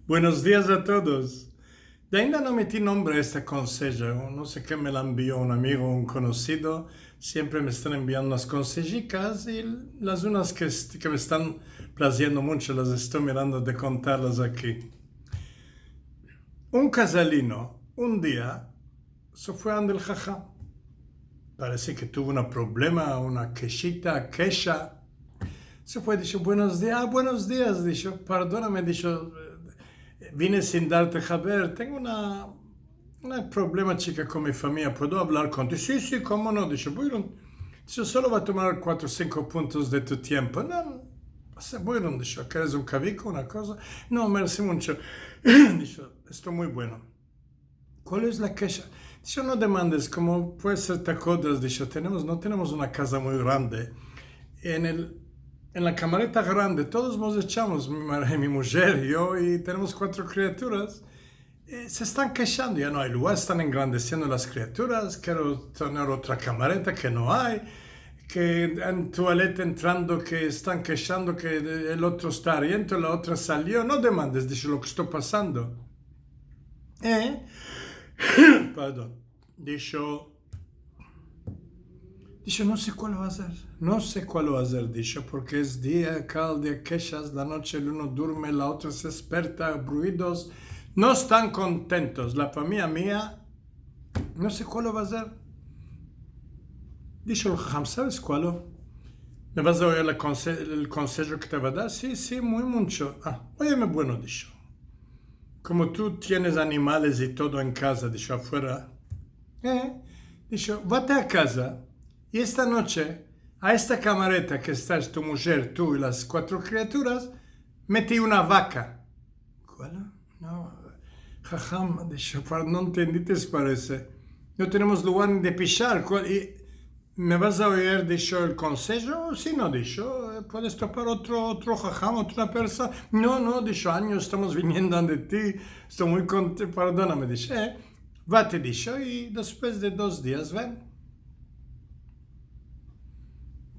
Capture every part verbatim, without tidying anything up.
Buenos dias a todos. De ainda no meti nombre a este konsejo, no se ke, me la envio un amigo, un konosido. Siempre me estan enviando unas konsejikas i las unas ke, est- ke me estan plaziendo muncho las esto mirando de kontarlas aki. Un kazalino, un dia, se fue ande el haham. Parese ke tuvo una problema, una keshita, kesha. Se fue, disho, "Buenos dias, ah, buenos dias", disho, "pardoname", disho, "vine sin darte haber, tengo una, una problema chika kon mi famiya, puedo avlar kontiko?" "Si, si, komo no", disho, "buyurun." Disho, "Solo va a tomar kuatro o sinko puntos de tu tiempo." "No, no, buyurun", disho, "keres un kaviko, una koza?" "No, mersi muncho", disho, "esto muy bueno." "Kual es la kesha?" Disho, "No demandes, komo puede ser te akodras", disho, "tenemos, no tenemos una kaza muy grande. En el, en la kamareta grande, todos mos echamos, mi mar- mi mujer, yo, i tenemos kuatro kriaturas. Eh, se estan keshando, ya no ay lugar, estan engrandesiendo las kriaturas, kero tener otra kamareta ke no ay, ke en tualeta entrando, ke estan keshando, ke el otro esta ariento, la otra salio. No demandes", disho, "lo ke esto pasando." Eh? Pardon. Disho, disho, "No se kual va a ser, no se kual va a ser", disho, "porke es dia, kada dia keshas, la noche el uno durme, la otra se esperta, bruidos, no estan kontentos, la famiya mia, no se kual va a ser." Disho el haham, "Saves kual? Me vas a oir la konse- el konsejo ke te va a dar?" "Si, si, muy muncho." "Ah, oyeme bueno", disho. "Komo tu tienes animales i todo en kaza", disho, "afuera, eh, disho, vate a kaza, i esta noche, a esta kamareta ke estas tu mujer, tu i las kuatro kriaturas, meti una vaka." "Kual? No, haham", disho, "par- no entendiste, parese. No tenemos lugar ni de pishar. Kual? I me vas a oir", disho, "el konsejo? Si no", disho, eh, "puedes topar otro, otro haham, otra perso-". "No, no", disho, "anyos estamos viniendo ande ti, esto muy konte- pardoname", disho, eh, "vate", disho, "i despues de dos dias ven."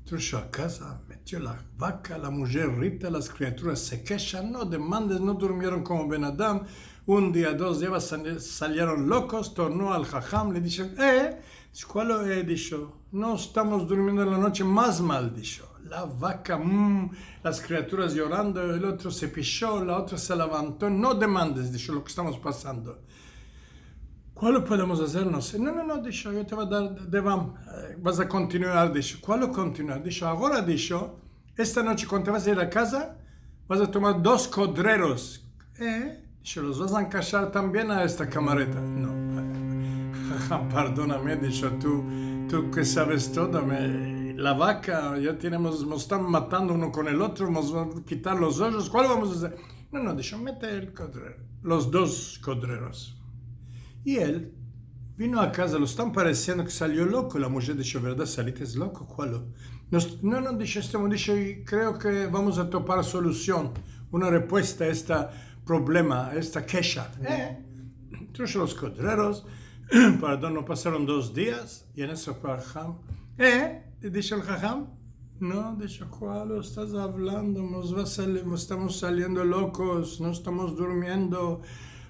Trusho a kaza, metio la vaka, la mujer rita, las kriaturas se keshan, no demandes, no durmieron komo ben adam, un dia, dos dias, sal- salieron lokos, torno al haham, le disho, eh, Disho, "Kual, eh?", disho, "no estamos durmiendo en la noche, mas mal", disho. "La vaka, mm, las kriaturas yorando, el otro se pisho, la otra se lavanto, no demandes", disho, "lo ke estamos pasando. Kual podemos azer? No se." "No, no, no", disho, "yo te vo a dar de- devam, eh, vas a kontinuar", disho. "Kual kontinuar?" Disho, "Agora", disho, "esta noche kuando te vas a ir a kaza, vas a tomar dos kodreros." "Eh?" Disho, "Los vas a enkashar tambien a esta kamareta?" "No." "Pardoname", disho, "tu, tu ke saves todo, me, la vaka, ya tenemos, mos estan matando uno kon el otro, mos van a kitar los ojos, kual vamos a azer?" "No, no", disho, "mete el kodrero, los dos kodreros." I el vino a kaza, lo estan paresiendo ke salio loko. La mujer disho, "Verdad, salites loko, kual?" "No, no", disho, "este, disho, i kreo ke vamos a topar solusion, una repuesta a esta problema, a esta kesha." Eh? Trusho los kodreros, pardon, no pasaron dos dias, i en eso fue el haham. Eh? Disho el haham, "No", disho, "kual estas avlando? Mos va sali- estamos saliendo lokos, no estamos durmiendo.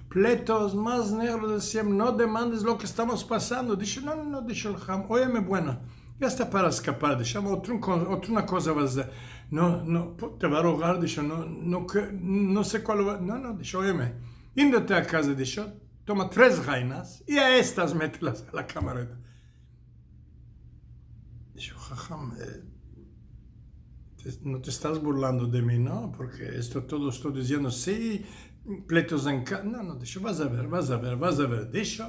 Pleitos mas negros de siempre, no demandes lo ke estamos pasando." Disho, "No, no, no", disho el haham, "oyeme bueno, ya esta para eskapar", disho, "ama otro, otro una koza vas a azer." "No, no, po- te vo a rogar", disho, "no, no, ke- no se kual va-, no, no", disho, "oyeme, indote a kaza", disho, "toma tres gainas i a estas metelas a la kamareta." Disho, "Haham, eh, te- no te estas burlando de mi, no? Porke esto todo esto diziendo, si, pleitos en ka-", "No, no", disho, "vas a ver, vas a ver, vas a ver", disho.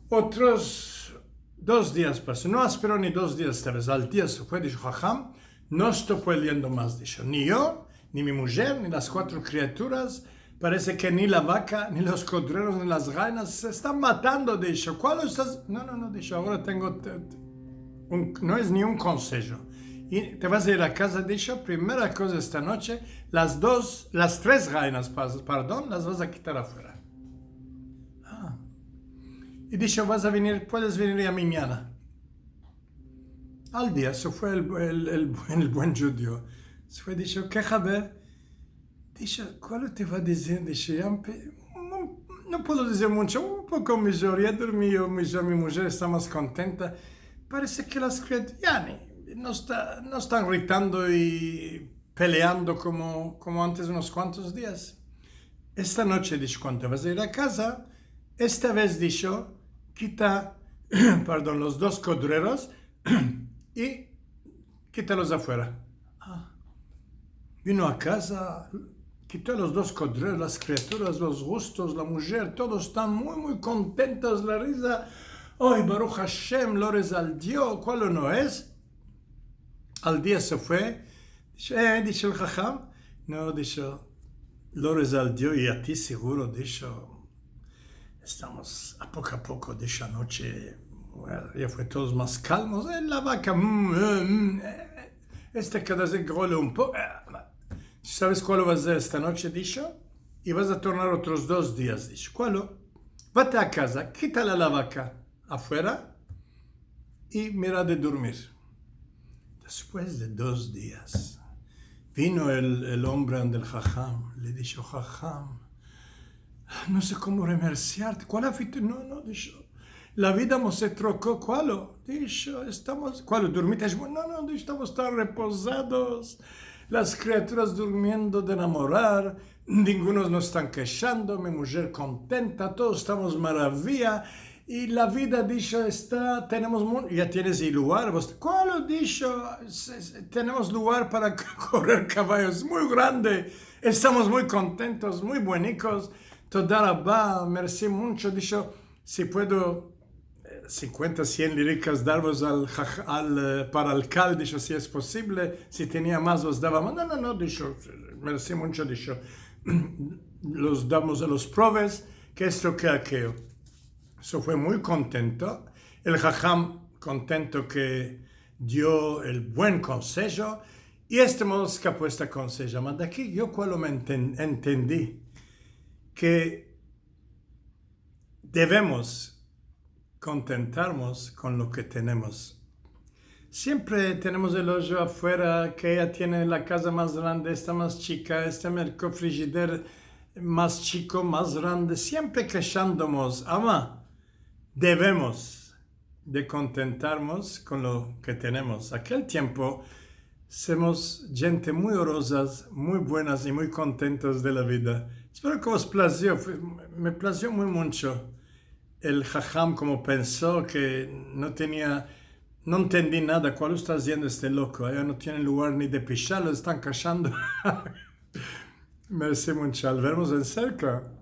Otros dos dias paso, no espero ni dos dias, tal vez al dia se fue, disho, "Haham, no esto pudiendo mas", disho, "ni yo, ni mi mujer, ni las kuatro kriaturas, parese ke ni la vaka, ni los kodreros, ni las gainas, se estan matando", disho, "kual estas?" "No, no, no", disho, "agora tengo te- te- un- no es ni un konsejo. I te vas a ir a kaza", disho, "primera koza esta noche, las dos, las tres gainas, pas- pardon, las vas a kitar afuera." "Ah." I disho, "Vas a venir, puedes venir ya manyana." Al dia se fue el, el, el, el buen djudio. Se fue, disho, "Ke haber?" Disho, kualo te vo a dizer? Disho, ya empe-, no, no puedo dizer muncho, un poko mijor, ya durmi yo mijor, mi mujer esta mas kontenta. Parese ke las kriat-, yani, no esta, no estan gritando i peleando komo, komo antes unos kuantos dias. Esta noche, disho, kuando te vas a ir a kaza, esta vez, disho, kita, pardon, los dos kodreros i kitalos afuera. A. Vino a kaza, kito los dos kodreros, las kriaturas, los gustos, la mujer, todos estan muy, muy kontentos, la riza. Oy, Baruh Ashem, lores al Dio, kualo no es? Al dia se fue. Disho, e, disho el haham. No, disho, lores al Dio i a ti seguro, disho. Estamos a poko a poko, disho, anoche, bueno, ya fue todos mas kalmos. E, la vaka, mm, mm, mm, e, esta kada vez grole un poko. E, saves kualo vas a azer esta noche? Disho, i vas a tornar otros dos dias, disho. Kualo? Vate a kaza, kitale a la vaka afuera i mira de durmir. Despues de dos dias, vino el, el ombre ande el haham, le disho, haham, no se komo remersiarte. Kualo afito? No, no, disho. La vida mos se troko, kualo? Disho, estamos, kualo, durmiste? No, no, disho, estamos tan repozados. Las kriaturas durmiendo de enamorar, ningunos no estan keshando, mi mujer kontenta, todos estamos maraviya. I la vida, disho, esta, tenemos mu-, ya tienes el lugar, vos, kualo, disho, se, se, tenemos lugar para korer kavayos, muy grande, estamos muy kontentos, muy buenikos, toda raba, mersi muncho, disho, si puedo, e, sinkuenta, sien lirikas darvos al hah-, al, e, para el kal, disho, si es posivle, si tenia mas, vos dava mas. No, no, no, disho, mersi muncho, disho, los damos a los proves, ke esto, ke akeyo. Eso fue muy kontento. El haham kontento ke dio el buen konsejo. I este modo eskapo esta konseja. Mas de aki yo kualo me enten-, entendi ke devemos kontentarmos kon lo ke tenemos. Siempre tenemos el ojo afuera, ke eya tiene la kaza mas grande, esta mas chika, esta el kofrijider mas chiko, mas grande, siempre keshandomos, ama devemos de kontentarmos kon lo ke tenemos. Akel tiempo, semos djente muy orozas, muy buenas i muy kontentas de la vida. Espero ke vos plazio, fue, me plazio muy muncho el haham komo penso ke no tenia, no entendi nada, kualo esta aziendo este loko? Eya no tiene lugar ni de pishar, lo estan kashando. Mersi muncho, al vermos en serka.